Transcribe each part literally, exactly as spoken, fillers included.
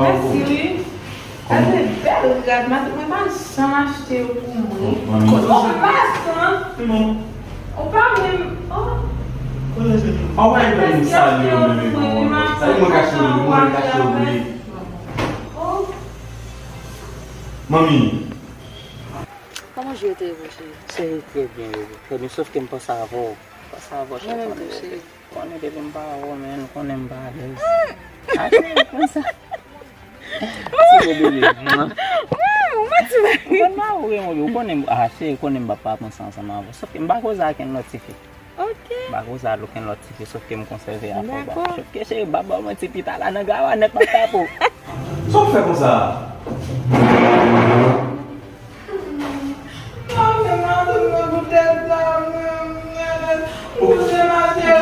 Mèsi wi. Sa se bèl rad, matant mwen pa janm achte yo pou mwen. Ou pa santi? Ou pa menm, oh. An wè, mwen salye w menm, mwen kache w, mwen kache w. Oh. Manmi. Kòman jou yo te ye, cheri? Cheri, trè byen, bebe. Trè byen, sof ke m panse avè w. Panse avè w, cheri. Mwen menm tou, cheri. Konnen depi m pa wè w, men, konnen m pa alèz. Ah, cheri, konsa. Ti bebe. Mwen, mwen ti bebe. Ou konn pa wè w, ou konnen, ah, cheri, konnen m pa pran sa ansanm avè w. Sof ke m pa koze ak yon lòt tifi. Ok. M pa koze ak okenn lòt tifi, sof ke m konsève afè w. Dakò. Sof ke cheri, baba mwen ti pita la nan gawa nèt m ap tape w. Sa w fè konsa?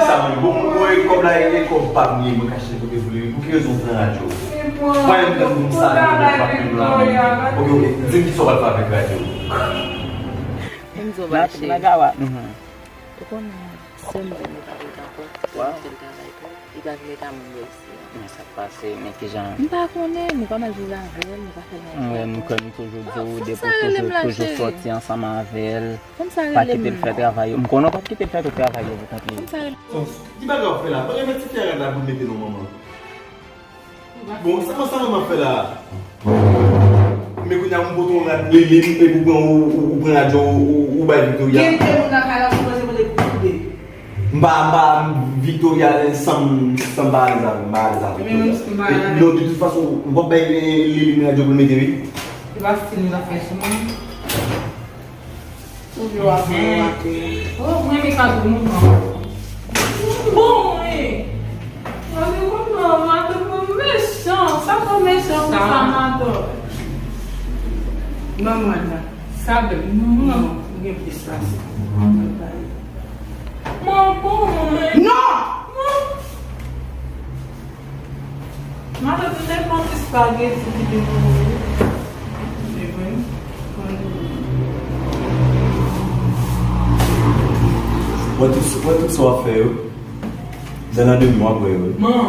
Sa mwen, bon, mwen, kòb la, e kòb pa m ye, mwen kache kote pou li. Pou ki rezon w pran rad yo? Mwen, m pran pou m salye, mwen pa menm la. Ok, ok, di m ki sa w pral fè avèk rad yo. M di w bagay, cheri. Nan gawa. Ou konnen, sè m di m li pa vle travay, li pa vle travay tou. Li pa vle ta moun bò isi a. Men sa k pase, men kijan? M pa konnen, nou pa mal viv avè l, nou pa fè l anyen. Mwen, m kwè m toujou di w, depi w toujou, toujou sòti ansanm avè l, pa kite l fè travay yo. M konnen w p ap kite l fè tout travay yo pou kont li. Ki bagay w ap fè la? Pa gen ti fè rad la pou l mete non, manman. Bon, sa, sa manman fè la? Men kounye a, m pote yon rad, li, li, epi ou pran, ou, ou, ou pran rad yo, ou, ou, ou bay Victoria. Gen de moun nan kay la, ou sipoze pote pou toude. M pa, m pa, Victoria, eh, san m, san m pa alèz avè l, m pa alèz avè Victoria. Non, de tout fason, ou p ap bay, eh, li, li rad yo pou l mete, wi. Se pa stil nou t ap fè sou mwen. Ou vle w ap mwen maten. Oh, mwen renmen kado moun nan. Bon, wi. Mwen te kontan, maten mwen mechan. Sa fè mechan konsa, maten? Ban mwen la. Sa bèl. Non, ou gen plis pase. Mwen bon, mwen. Non! Non. Matant, m te pran ti espageti ki te pou ou. Se vre? Wè tout, wè tout sa w ap fè yo. Nan, nan de mwa, w ap wè yo. Man,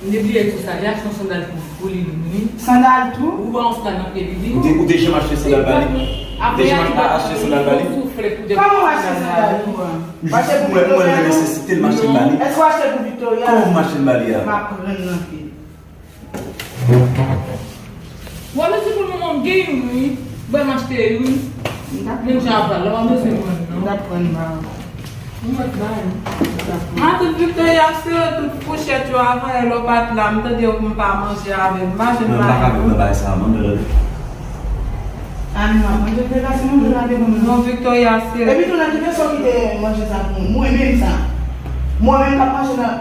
m te bliye tou sa. Li achte yon sandal pou, pou li, wi. Sandal tou? Ou ba yon sandal nan pye li, wi. Ou te, ou te janm achte sandal ba li? Ou te janm achte sandal ba li? Kòman w achte sandal pou ou a? Jis mwen, mwen nan nesesite l, m achte l ba li. Èske w achte pou Victoria? Kòman m achte l ba li a? M aprann nan pye. Bon, mèsi pou l, manman, m gen youn, wi. Ban m achte youn. Menm jan avè l, lè w ap bezwen pran nan. M t ap pran ba ou. M mèt ba l. Matant Victoria sere tout fouchèt yo avan yè lè w pa t la. M tande yo pou m pa manje avè l. M pa janm ba yo. Mwen pa ka viv nan bagay sa a, mwen, mwen. A, nou ap manje vle pase manje la devan mwen. Non, Victoria, se. Epi tou nan ki fason ki te manje sa pou mwen menm sa. Mwen menm k ap manje nan.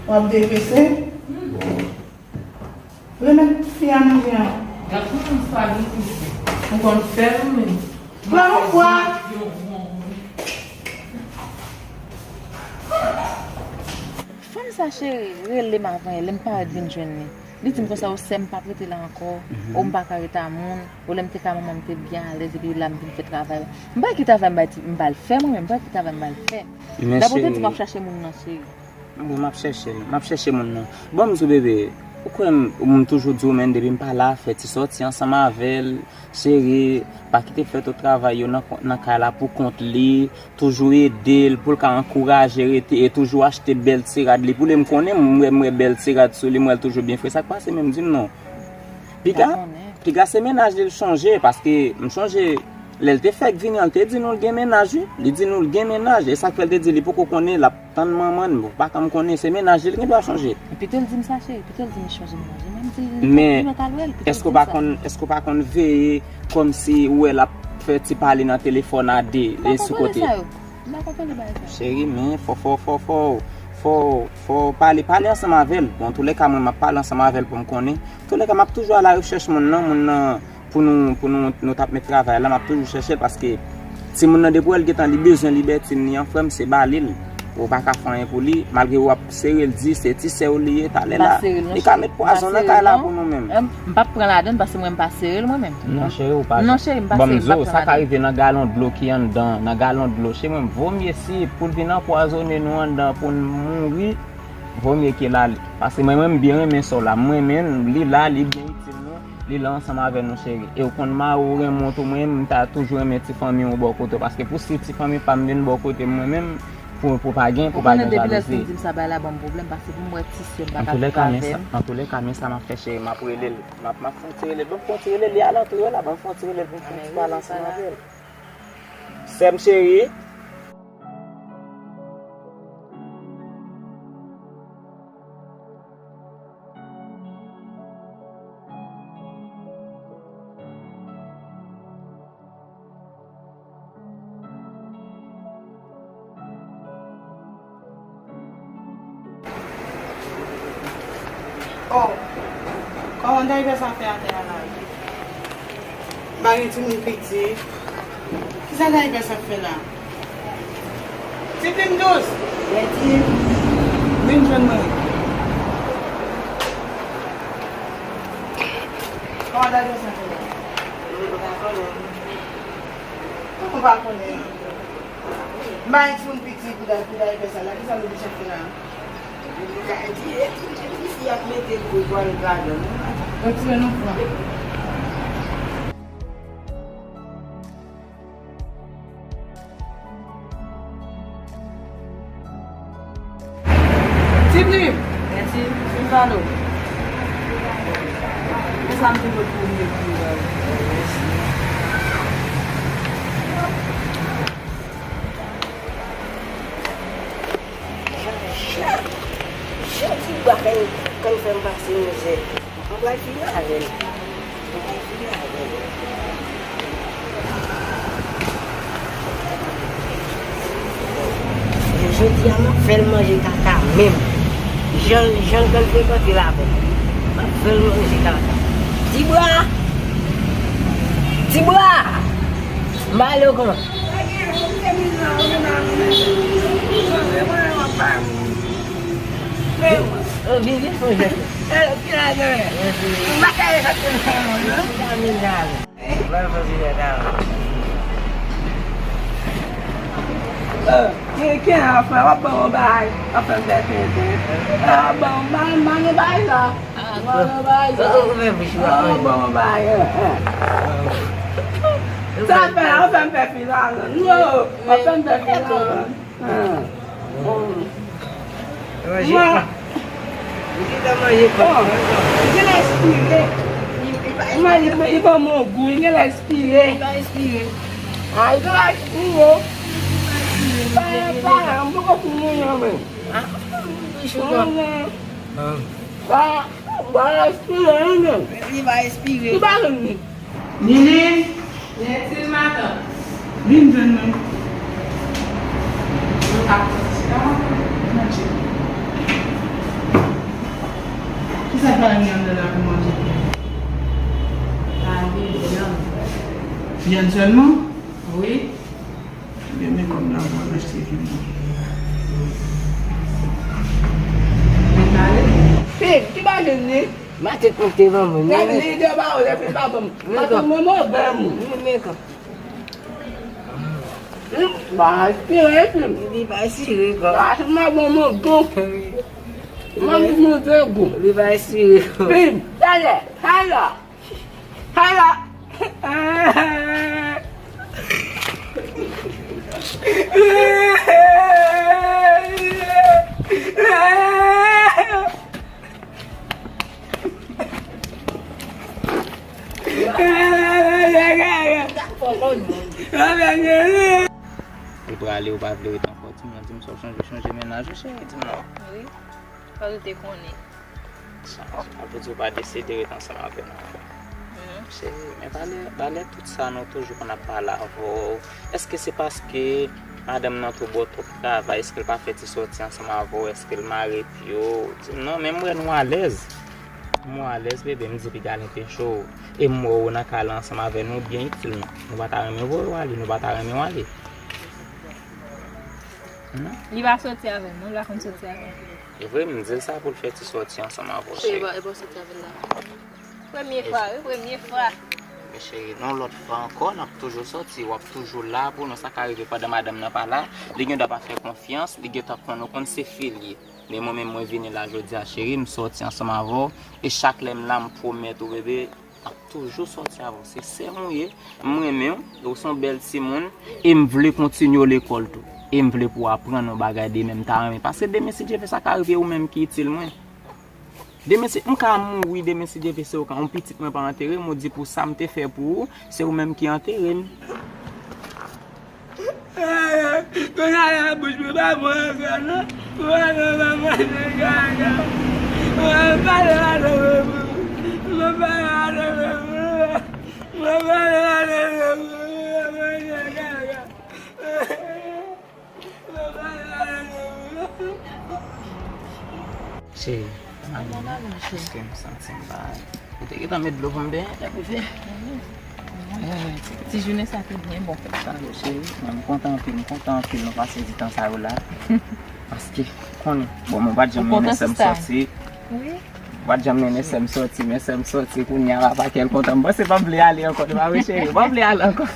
W ap deprese. Remèt fi a manje a. Gad kouman m fè li. Ou konn fè l ou menm. Pran yon fwa. Fanm sa cheri, rele m avan yè, lè m parèt vin jwenn li. Li di m konsa, o sè m p ap rete la ankò, o m pa ka rete a moun, o lè m te ka manman m te byen alèz, epi la m vin fè travay la. M pa ki travay m ba l, m ba l fè mwen menm, m pa ki travay m ba l fè. Dabò te di m w ap chache moun nan cheri. Bon, m ap chèche l, m ap chèche moun nan. Bon, m di w bebe, ou kwè m, m toujou di w, men depi m pa la, fè ti sòti ansanm avè l. Cheri, pa kite l fè tout travay yo nan, nan kay la pou kont li. Toujou ede l pou l ka ankouraje rete e toujou achte bèl ti rad li pou li. M konnen m wè, m wè bèl ti rad sou li, m wè l toujou byen fre. Sa k pase menm, di m non. Piga, piga se mennaj li l chonje, paske m chonje lè l te fèk vini an, l te di nou l gen mennaj, wi. Li di nou l gen mennaj, e sa k fè l te di li poko konnen l ap tann manman l, bon, pa kan m konnen se mennaj li, l gen dwa chonje. Pito l di m sa, cheri, pito l di m chonje mennaj li, men m di l, men èske w pa konn, èske w pa konn veye kòmsi ou wè l ap fè ti pale nan telefòn a de, e sou kote? M pa konprann sa yo. M pa konprann bagay sa yo. Cheri, men fò, fò, fò, fò, fò, fò pale, pale ansanm avè l. Bon, antoulèka, mwen, m ap pale ansanm avè l pou m konnen. Antoulèka, m ap toujou alarechèch moun nan, moun nan, pou nou, pou nou, nou t ap met travay la, m ap toujou chèche l, paske timoun nan, depi w wè l gentan, li bezwen libètin li an, frè m, se ba li l. Ou pa ka fè anyen pou li, malgre w ap sere l, di se ti sè w li ye, talè la, li ka met pwazon nan kay la pou nou menm. M p ap pran ladan l, paske mwen, m pa sere l, mwen menm. Non, cheri, ou pa. Non, cheri, m p ap pran ladan l. Bon, m di w, sa ka rive nan galon dlo ki anndan, nan galon dlo, cheri, mwen, vo mye si pou l vin anpwazonnen nou anndan, pou n mouri. Vomye ke l ale. Paske mwen menm, m byen renmen sè w la. M renmen l, li la, li byen itil nou, li la ansanm avè nou, cheri. E w konn mari w renmen w tou, mwen menm, m ta toujou renmen ti fanmi w bò kote w. Paske pou si ti fanmi pa m vin bò kote m, mwen menm, pou, pou pa gen, pou pa gen jalouzi. Ou konnen depi lè l fin di m sa, bagay la ban m pwoblèm, paske pou m wè ti sè m pa ka viv avè m. Antoulèka, men sa m ap fè, cheri, m ap rele l. M ap, m ap fè yon ti rele l. Ban m fè yon ti rele l, li alantou yo la, ban m fè yon ti rele l pou m fè yon ti pale ansanm avè l. Sè m cheri. Oh, kòman dayivè sa fè atè a la? M pa gen timoun piti. Kisa dayivè sa fè la? Ti plim dous. Bèti, vin jwenn mwen. Kòman dayivè sa fè la? Mwen pa konnen. Kòman w pa konnen? M pa gen timoun piti pou da-, pou dayivè sa la. Kisa nou bezwen fè la? Li ka di, e, ti, ti, ti fi ap mete gwo twalèt ladan l. Retire nou pran. Tibli! Mèsi, m fin pale w. Men sa m te pot pou ou, m te pou ou, mèsi. Jan, jan, jan ti bwa konn, konn fè m pase mizè. Mwen pral fini avè l. Mwen pral fini avè l. E jodi a, m ap fè l manje kaka menm. Jan, jan l konn frekante l avè m. M ap fè l manje kaka. Ti bwa! Ti bwa! M ale w kòman? Vin, vin, fon jèt. Vin, vin, vin. Ken, ken afè, w ap ban m yon bagay, w ap fè m fè tenten. W ap ban m, ban m, ban m yon bagay la. W ap ban m yon bagay la. W ap ban m yon bagay la. Sa fè, w ap fè m fè filalan. Non, w ap fè m fè filalan. Manje. Mwen. Li te manje kòk. Li te respire. Mwen, li, li ban mwen gou, li te respire. Li pa respire. A, li te respire. Pa, pa, mwen poko fin manyen, mwen. A, mwen, mwen. Pa, pa respire, mwen. Li pa respire. Li pa jwenn li. Nini! Nètil matant. Vin jwenn mwen. Mwen ka fè ti chita, manje. Kisa k pa gen anndan la pou manje? Pa gen vyann. Vyann sèlman? Wi. Ebyen, men kòb la pou al achte vyann nan. Mwen ale. Pig, ki pa jwenn li? Matant mwen te ban mwen. Gade, li de ba ou, epi l pa ban m. Matant mwen, mwen ban m. Mwen, men kòb. Hmm, ba, sire, pim. Li pa sire, kòb. Ba, se mwen, bon, mwen, bon. Mwen, mwen, mwen, bon. Li pa sire, kòb. Pim, talè, talè. Hala! Ou prale, ou pa vle ret ankò, di m non, di m sa w chanje, chanje mennaj ou, cheri, di m non. Wi. Sa w te konnen. Sa, sa vle di w pa deside ret ansanm avè m ankò. Non. Cheri, men valè, valè tout sa nou toujou konn ap pale avè w. Èske se paske madanm nan twò ba w twòp travay? Èske l pa fè ti sòti ansanm avè w? Èske l mare pye w? Di m non, men m wè nou alèz. M wè w alèz, bebe, m di piga l te cho. E m wè w nan kay la ansanm avè nou, byen itil nou. Nou pa ta renmen voye w ale, nou pa ta renmen w ale. Non. Li pa sòti avè m, non, li pa konn sòti avè m. E vre, m di l sa pou l fè ti sòti ansanm avè w, cheri. Cheri, e pa sòti avè l la. Premye fwa, wi, premye fwa. Cheri, yon lòt fwa ankò, n ap toujou sòti, w ap toujou la pou nou. Sa ka rive pandan madanm nan pa la, li gen dwa pa fè konfyans, li gentan konn ou konn se fi l ye. Men mwen menm, mwen vini la jodi a, cheri, m sòti ansanm avè w, e chak lè m la, m pwomèt ou, bebe, m ap toujou sòti avè w. Se sè m ou ye, m renmen w, e w se yon bèl timoun, e m vle kontinye w lekòl tou. E m vle pou w aprann yon bagay demen, m ta renmen. Paske demen, si Dye vle, sa ka rive ou menm ki itil mwen. Demen si m ka mouri demen si Dye vle, se ou ka, yon pitit mwen pa antere m, ou di pou sa m te fè pou ou, se ou menm ki antere m. Kounye a la bouch mwen pa bon ankò non. Mwen pa manje kaka. Mwen pa manje kaka. Mwen pa manje kaka. Cheri, mami, paske m santi m pa. Ou te gentan met dlo pou m benyen, epi fè. Eh, ti jounen sa te byen bon. Sa yo, cheri, mwen, m kontan anpil, m kontan anpil nou pase di tan sa yo la. Paske, konnen, bon, mwen pa t janm mennen sè m sòti. Wi. Mwen pa t janm mennen sè m sòti, men sè m sòti, kounye a, papa kè l kontan. M panse pa vle ale ankò, non, pa vre, cheri? Pa vle ale ankò.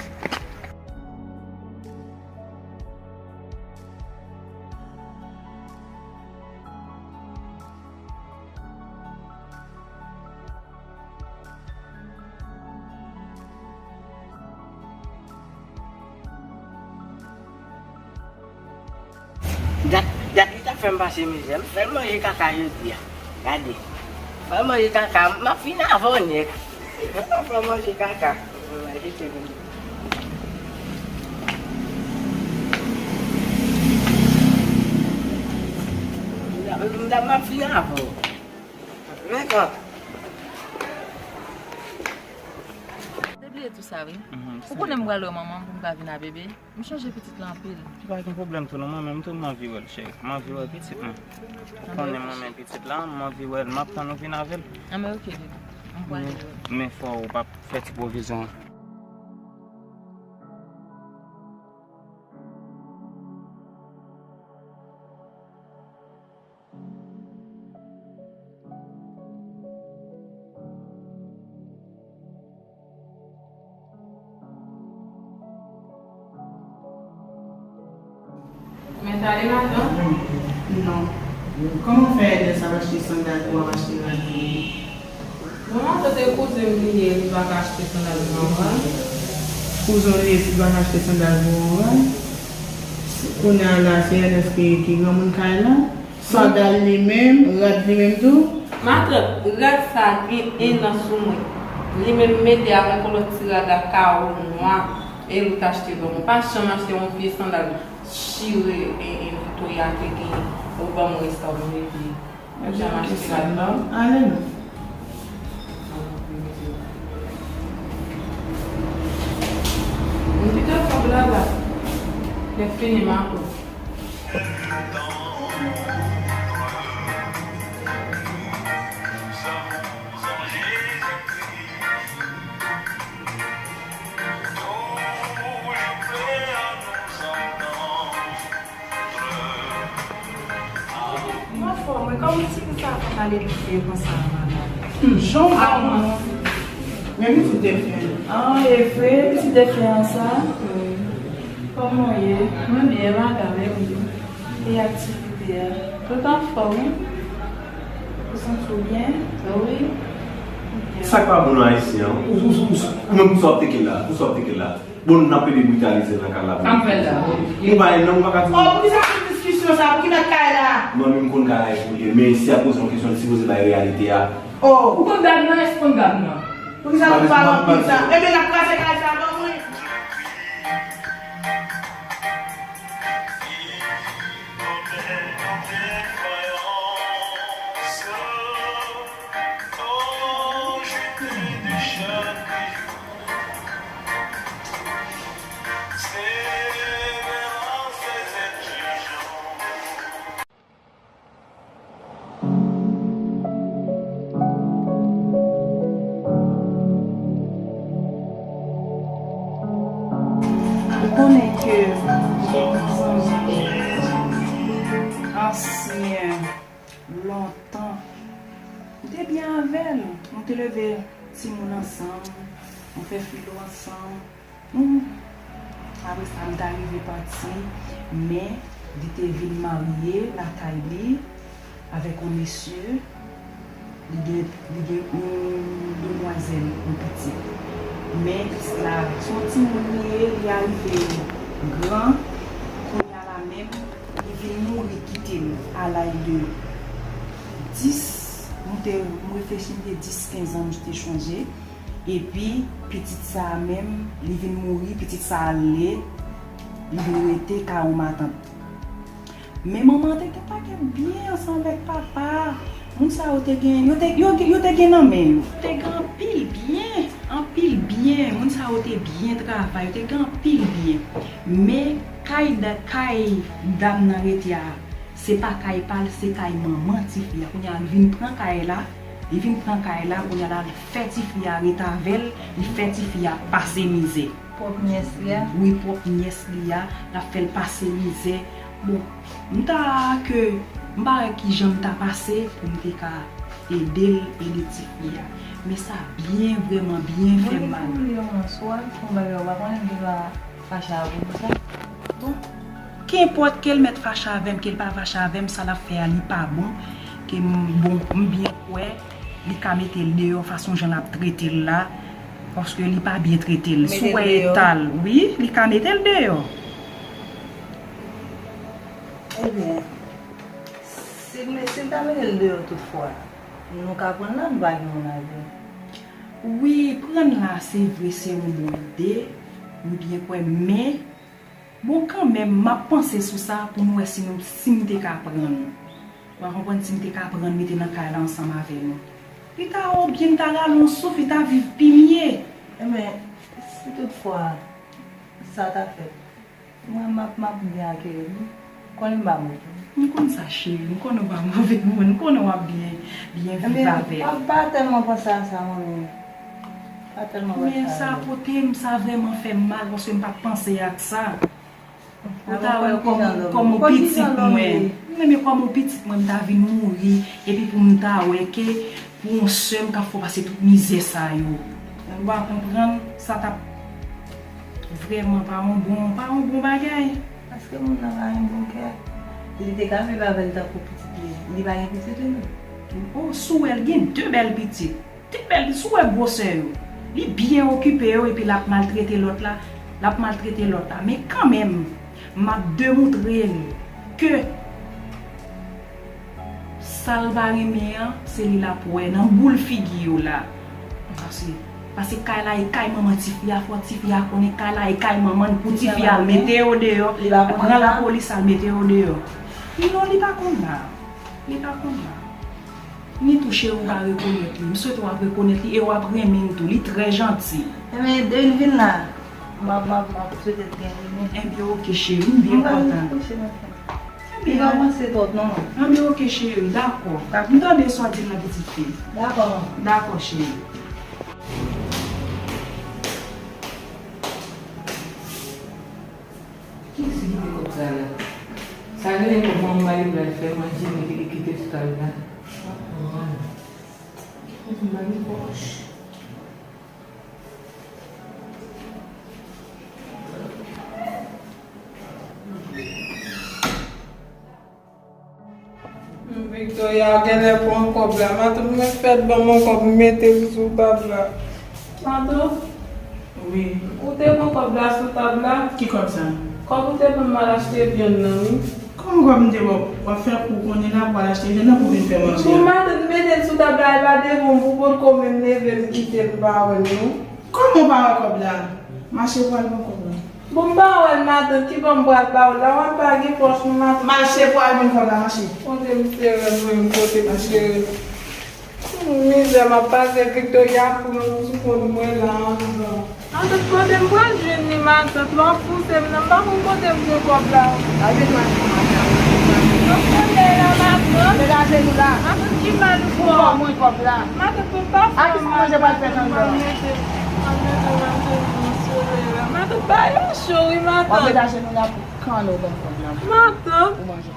Gad, gad li ta fè m pase mizè. M fè l manje kaka jodi a. Gade. Fè l manje kaka. M ap fin avè w nèt. Fè l manje kaka. M ap fin avè w. Men kòk. Te bliye tou sa, wi. Mhm. Ou konnen m pral wè manman m pou m ka vin a bebe. M chanje pitit la anpil. Pa gen pwoblèm tou non, mwen menm tou m anvi wè l, cheri. M anvi wè pitit mwen. Ou konnen mwen menm pitit la, m anvi wè l, m ap tann ou vin avè l. Anben, oke, bebe. M pral vin wè l. Men fò ou pa fè ti pwovizyon. Men tale madan? Non. Kòman w fè Ernest ap achte sandal pou w ap achte rad pou li? Bon, madan, se kouzen m li ye, li pa ka achte sandal pou mwen. Kouzen w li ye, si li pa ka achte sandal pou mwen? Kounye a la, se Ernest ki, ki granmoun kay la? Sandal li menm, rad li menm tou? Matant, rad sa gen en an sou mwen. Li menm mete ak yon kolòt ti rad a kawo nwa, e li t achte ban mwen. Pa janm achte yon vye sandal chire, e, e, Victoria te genyen. Ou ban mwen sa, ou mete. Ou janm achte rad la. Ale non. M kite w fòk la la. Lè fini m ap. Mwen fò, mwen kòm ti fi sa fò pale li fè konsa, madanm. Hmm, jan w fè mwen. Men pitit te fè. Ah, e vre, pitit te fè an sa? Wi. Kòman w ye? Mwen byen, madanm, e ou menm? E aktivite a? Tout anfòm, wi. Ou santi w byen? Wi. Sa k pa bon nan Ayisyen an? Ou, ou, ou, ou menm, pou sa w ap teke l la? Pou sa w ap teke l la? Bon, n ap pede britalize l nan kay la pou nou. Sa m fè l la? Nou pa gen non, nou pa ka di. Oh, poukisa tout diskisyon sa? Pou ki nòt kay la? Manmi m konn kay la e pou li, men si ap poze yon kesyon, li sipoze bay reyalite a. Oh. Ou konn dam nan? Èske w konn dam nan? Poukisa nou pale anpil sa? Ebyen, n ap kraze kay sa, ban mwen. Ou konnen ke m gen yon zanmi ansyen, lontan. M te byen avè l. Nou te leve timoun ansanm. Nou fè filo ansanm. Hmm. Apre sa, m ta rive pati, men li te vin marye lakay li avèk yon mesye. Li gen, li gen yon demwazèl, yon pitit. Men Isla, se yon timoun li ye, li arive gran. Kounye a la menm, li vin mouri, kite m a laj de dis, m te, m reflechi, m te dis, kenz an, m te chonje. Epi, pitit sa a menm, li vin mouri, pitit sa a ale, li vin rete kay yon matant. Men manman te gen pakèt byen ansanm avèk papa. Moun sa yo te gen, yo te, yo, yo te gen nan men yo. Te gen anpil byen, anpil byen. Moun sa yo te byen travay, yo te gen anpil byen. Men kay da, kay dam nan rete a, se pa kay pa l, se kay manman tifi a. Kounye a, li vin pran kay la, li vin pran kay la, kounye a la, li fè tifi a ret avè l, li fè tifi a pase mizè. Pwòp nyès li a? Wi, pwòp nyès li a, l ap fè l pase mizè. Bon, m ta ke, m pa wè kijan m ta pase pou m te ka ede l, ede tifi a. Men sa byen, vrèman byen fè m mal. Bon, li pou li yon swa, yon bagay ou pa konnen, m te pa fache avè w pou sa. Bon, kenpòt ke l mèt fache avè m, ke l pa fache avè m, sa l ap fè a, li pa bon. Ke m, bon, m byen kwè, li ka mete l deyò fason jan l ap trete l la, paske li pa byen trete l. Si w wè eta l, wi, li ka mete l deyò. Ebyen, si l, si l ta mete l deyò toutfwa, nou ka pran l la, nou pa gen yon avi. Wi, pran l la, se vre, se yon bon ide, m byen kwè, men, bon, kanmenm, m ap panse sou sa pou nou wè si nou, si m te ka pran l. Ou a konprann, si m te ka pran l mete nan kay la ansanm avè nou. Li ta o byen, li ta rale yon souf, li ta viv pi mye. Ebyen, si toutfwa sa ta fèt, mwen, m ap, m ap byen akeyi l wi. Konnen m pa move. M konn sa, cheri. M konnen w pa move moun. M konnen w ap byen, byen viv avè l. Ebyen, pa, pa tèlman panse a sa, manmi. Pa tèlman panse a sa. Men sa pote m, sa vrèman fè m mal, paske m pa t panse ak sa. Ou ta wè l kòm, kòm yon pitit mwen. Men, men kòm yon pitit mwen, m ta vin mouri, epi pou m ta wè ke pou yon sè m k ap fè w pase tout mizè sa yo. Ou pa konprann, sa t ap vrèman pa yon bon, pa yon bon bagay. Paske moun nan pa gen bon kè. Li te ka viv avè l tankou pitit li. Li pa gen pitit li non. O, si w wè l gen de bèl pitit. Te bèl, si w wè gwosè yo, li byen okipe yo epi l ap maltrete lòt la, l ap maltrete lòt la. Men kanmenm, m ap demoutre l ke sa l pa renmen an, se li l ap wè nan boul figi yo la. Paske, paske kay la e kay manman tifi a, fò tifi a konnen kay la e kay manman l pou tifi a al mete yo deyò, pran lapolis al mete yo deyò. Non, li pa konn la. Li pa konn la. Ni tou cheri ou pa rekonèt li. M swete w ap rekonèt li e w ap renmen l tou. Li trè janti. Ebyen, depi l vin la, m ap, m ap, m ap swete l byen renmen. Ebyen, oke, cheri, m byen kontan. Li pa panse twòp, non. Ebyen, oke, cheri, dakò. M tande sa w di m nan, pitit fi. Dakò, manman. Dakò, cheri. Kiyès ki kite kòb sa la? Sa genlè kòb manman li pral fè manje, men ki li kite sou tab la. Manman. Manman li pòch. Victoria genlè pran kòb la. Matant mwen fèk ban m yon kòb, m mete l sou tab la. Matant? Wi. Ou te pran kòb la sou tab la? Ki kòb sa? Kòb ou te ban m al achte vyann nan, wi. Kòman kòb m te ba w? W ap fè kou konnen la pou w al achte vyann nan pou w vin fè manje a. Bon, matant, mete l sou tab la, e pa devan m pou potko menm leve m kite l, m pa wè l, non. Kòman w pa wè kòb la? Mache pou w al pran kòb la. Bon, m pa wè l, matant, ki bò m pral ba w la? W ap pa gen pòch, non, matant. Mache pou al jwenn kòb la, mache. Kote m sere, mwen, kote m sere. Mizè m ap pase, Victoria pran sou kont mwen la anndan. Matant, kote m pral jwenn li, matant? W ap pouse m nan, m pa konn kote m jwenn kòb la. Al jwenn mache pou mache a. Nan solèy la, matant. Degaje nou la. Matant, ki mal ou fè? Pou mwen kòb la. Matant, pou m pa fè mal. A ki sa manje pral fè nan dan? Matant, ba yo cho wi, matant. W ap mete ajenou la pou kanlè w ban m kòb la. Matant. Ou manje.